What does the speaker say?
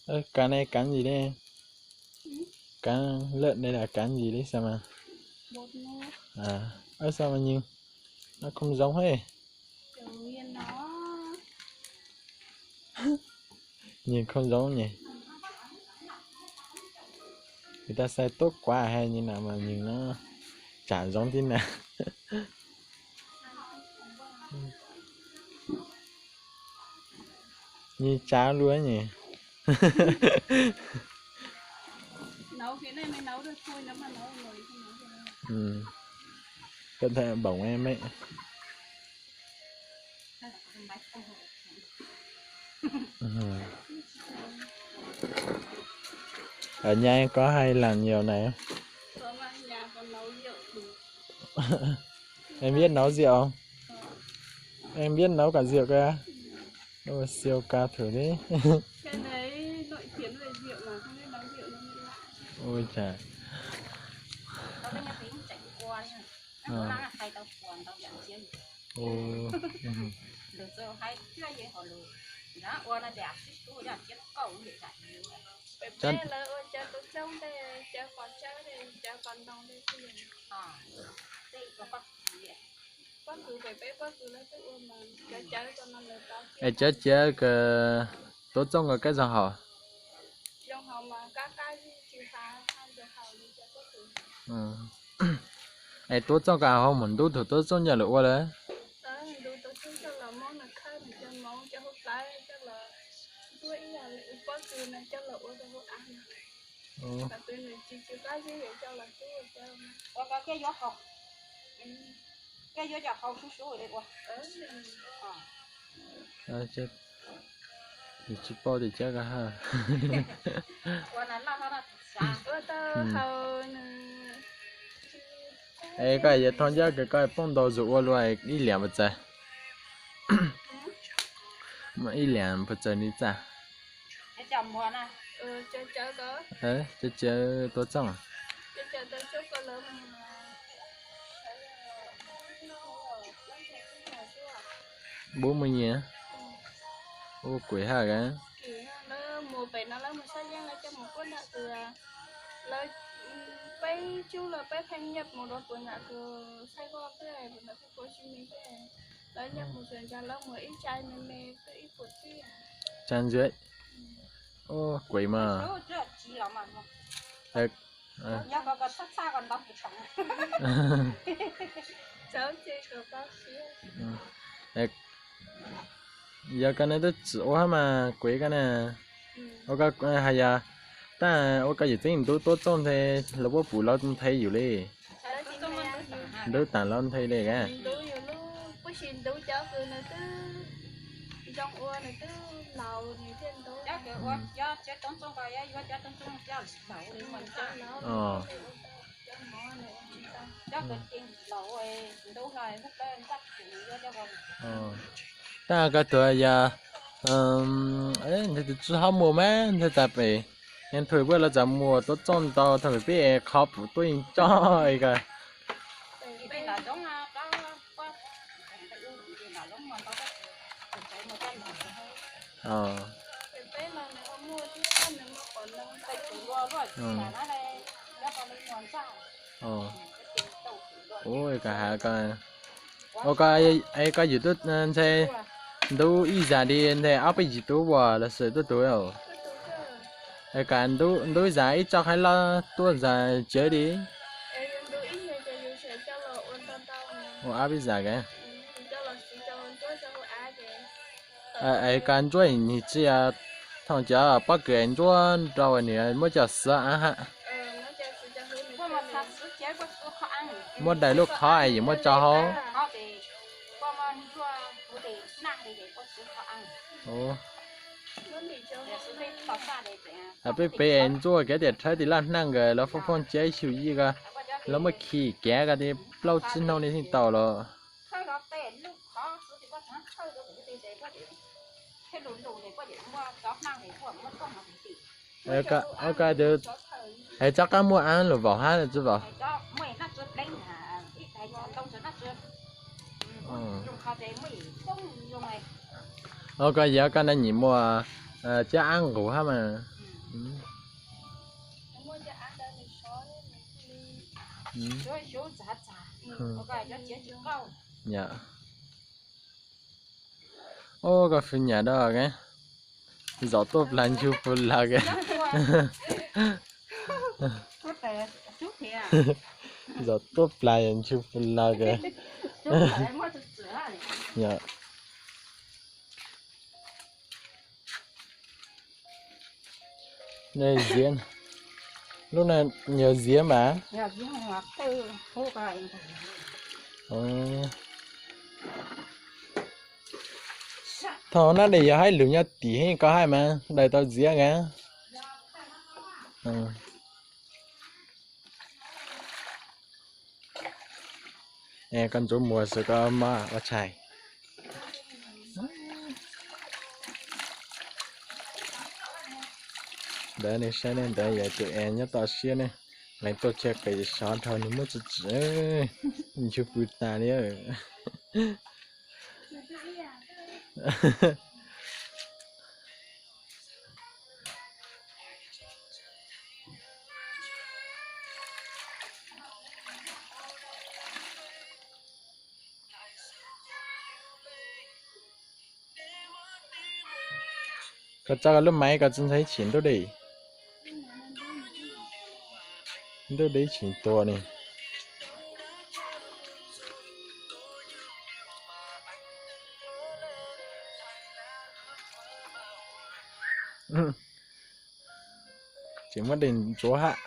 Ơ, cá này cá gì đây? Cá lợn đây là cá gì đấy sao mà? Bột ngô. À, ơ sao mà nhìn nó không giống thế? Kiểu nhìn nó Nhìn không giống nhỉ? Người ta xay tốt quá hay như nào mà nhìn nó chả giống tí nào. Như cháo luôn ấy nhỉ? Nấu cái này mới nấu được thôi, nếu mà nấu ở ngoài thì nấu được. Ừ. Cẩn thận bỏng em ấy. Ở nhà em có hay làm nhiều này không? Em biết nấu rượu không? Em biết nấu cả rượu cơ. Ôi, siêu cao thủ đấy. Cái đấy nổi tiếng về rượu mà không biết nấu rượu nên mới lạ. Ôi trời. Có cái nhà thầy cũng chạy qua đấy. Nó Ờ. Nó là thầy tao quần tao dặn chiến. Ồ. Lượt rồi hai chưa gì họ lượt. Nó qua nó đẹp xích tú dặn chiến nó cầu cũng vậy cả nhiều. Phải Chắc bé lỡ ôi cha tôi trông đây, cha còn cháu đây, cha còn nông đây, cái gì. Ờ. Đây có bác sĩ vậy. Bác cứ phải bé bác cứ nó cứ ôm mà cháu cháu cho nó lỡ tao. Ê, cháu cháu kìa, tố txooj koj kab zoo haus. Zoo haus mas kab kab trừ hao, hao dầu hào đi cho bác cứ. Ê, tố txooj koj ho mus ntub tug tố txooj nyob lawv ua lawm. Ntub tau txooj coj los muab nws khawb nws cov hmoov cov hauv plawv coj los ntuab ib yam li ua pob kws no coj los ua rau hauv av no. Tab sis nws tsis tsis qab zib es coj los ntub coj. Ua koj thiaj yuav haus, thiaj yuav cov haus sub sub li ua. Nws tsis paub tias cab koj ha. Ua tau haus nws. Es koj yuav thauj ncaj koj poob ntau zus ua luaj ib liam puas txawv? Ib liam puas txawv li txaj? Cawv cawv tuav txooj. Bốn mươi nghìn. Ua kuav haj. Mus pem no lawv mus saib yeeb lawv coj mus puab nram kws, lawv peb cub lawm peb pheej nyiaj mus rau puag nram kws Saigon thiab puag nram Thành phố Hồ Chí Minh thiab. Lawv nyiaj mus sawv ntxov lawv muag ib tsai me me twb ib puas tsib. Tsai ntxwv. Ua kuav mas. Yog koj ne twb txwm ua hab mas kuav koj ne. Ua koj hais yog, tab ua koj yawm txiv ntub tuav txooj nthe los puab pum los nthe yus li. Ntub taag los nthe li ka. Tab koj tuag yog, nthe tus tsi hob muag mas nthe tas pem, nthe puab los txawm muag tuav txooj ntau thaum peb qhov pum tuaj yeej coj ko. Ua koj yus tub nthe ntub ib zag li nthe ob peb yim tub uas los sis tub tug. Koj ntub ib zag ib tsob qhaib loj tuaj zag tsawv li. Ua ob peb zag ka. Es koj ntsuab tsi, thaum cov pob kws ntsuab rau nws muab coj xuav av hab. Muab daim lub qhov es yus muab tso hauv. Peb pem ntsuab kev tias rhawv tim laj hnaj nkawd los fooj fooj tsiab xyum yij ko, los muab khi kev ko li plaub tsib hnub li thiaj tau los. Ua koj tus, es tsob qab muaj av lug vaum hab tsi vaum? Ua koj yog koj na nyim muaj cov av nqus hab mas. Yog. Ub, koj fwj nyam da, zom tuaj plas ncu pus lawg. Zom tuaj plas ncu pus lawg. Yog. Nej ziab, lub no yog ziab mas. Thaum nab de yog haib lug nyob tim heeb koj haib mas dais tau ziab nkaus. Koj ntsuav muag xwb koj mob ua tshais. Ntawd nej saib ne, ntawd yog tus es nyob toj siab ne, leej tuaj chaw qis sov dhau nws muab tsis tsim, ncu pw tas li. Koj tso koj lub maiv koj tsis ntxhais chim ntuj dej. Ntuj dej chim tua ne. Tsis muab dej ntsuav hab.